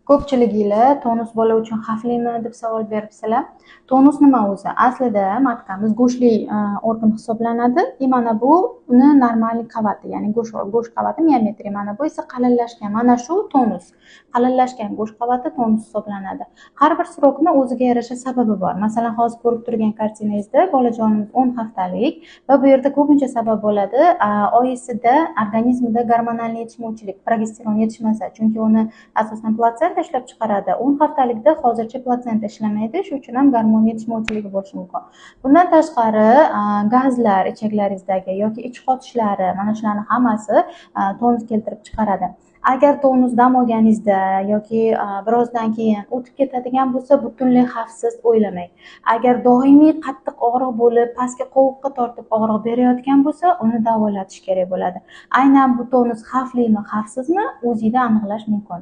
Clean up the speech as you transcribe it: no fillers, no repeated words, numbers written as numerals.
Ko'pchiliginglar tonus bola uchun xavflimi deb savol beribsizlar. Tonus nima o'zi? Aslida matkamiz go'shtli organ hisoblanadi. И mana bu uni normal qavati, ya'ni go'sht qavati miometriy. Mana bu esa qalinlashgan. Mana shu tonus. Qalinlashgan go'sht qavati tonus hisoblanadi. Har bir срок ni o'ziga yarasha sababi bor. Masalan, hozir ko'rib turgan kartinangizda bolajonimiz 10 haftalik va bu yerda ko'pincha sabab bo'ladi. Oyisida organizmida gormonal yetishmovchilik, progesteron yetishmasa, chunki uni asosan platsenta ishlab chiqaradi. 10 haftalikda hozircha platsenta ishlamaydi, shuning uchun ham gormon yetishmovchiligi bo'lishi mumkin. Bundan tashqari, gazlar ichaklaringizdagi yoki ich qotishlari, mana shularning hammasi tonus keltirib chiqaradi. Agar tonus dam olganingizda yoki birozdan keyin o'tib ketadigan bo'lsa, butunlay xavfsiz o'ylamang. Agar doimiy qattiq og'riq bo'lib, pastki qovuqqa tortib og'riq berayotgan bo'lsa, uni davolatish kerak bo'ladi. Aynan bu tonus xavflimi, xavfsizmi, o'zingizda aniqlash mumkin.